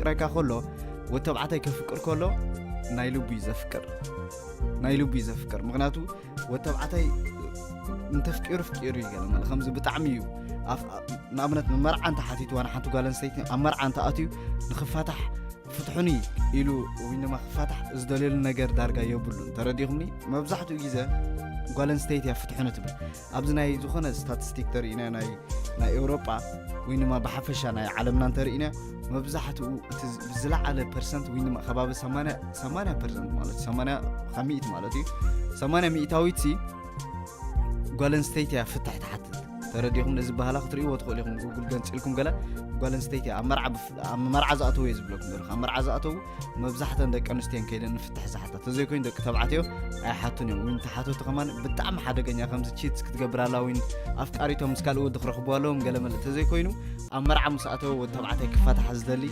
ክረካ ከሎ ወዲ ተባዕታይ ከፍቅር ከሎ ናይ ልቡ እዩ ዘፍቅር ናይ ልቡ እዩ ዘፍቅር ምክንያቱ ወዲ ተባዕታይ እንተፍቂሩ ፍቂሩ እዩ ገለ ማለት ከምዚ ብጣዕሚ እዩ ንኣብነት ንመርዓ እንተ ሓቲትዋ ንሓንቲ ጓል ኣንስተይቲ ኣብ መርዓ እንተ ኣትዩ ንክፋታሕ ፍትሑኒ ኢሉ ወይ ድማ ክፋታሕ ዝደልየሉ ነገር ዳርጋ የብሉን ተረዲኹምኒ መብዛሕትኡ ግዜ ጓል ኣንስተይቲ እያ ፍትሑኒ ትብል ኣብዚ ናይ ዝኾነ ስታቲስቲክ ተርእና ናይ ናይ ኤውሮጳ ወይ ድማ ብሓፈሻ ናይ ዓለምና እንተርእና መብዛሕትኡ ዝለዓለ ፐርሰንት ወይ ድማ ከባቢ 80 ፐርሰንት ማለት 80 ካብ ሚእቲ ማለት እዩ 80 ሚእታዊት ሲ ጓል ኣንስተይቲ እያ ፍትሕ ትሓትት ተረዲኹም ነዚ ባህላ ክትርእይዎ ትኽእሉ ኢኹም ጉግል ገንፂልኩም ገለ ጓል ኣንስተይቲ ኣብ መርዓ ኣብ መርዓ ዝኣተው እየ ዝብለኩም ዘለኹ ኣብ መርዓ ዝኣተው መብዛሕተን ደቂ ኣንስትዮ ከይደን ንፍትሕ ዝሓታ ተዘይኮይኑ ደቂ ተባዕትዮ ኣይሓቱን እዮም ወይ ተሓተቱ ከማን ብጣዕሚ ሓደገኛ ከምዚ ቺት ክትገብር ኣላ ወይ ኣፍቃሪቶም ምስ ካልእ ወዲ ክረኽቡ ኣለዎም ገለ መለ ተዘይኮይኑ ኣብ መርዓ ምስ ኣተወ ወዲ ተባዕታይ ክፋታሕ ዝደሊ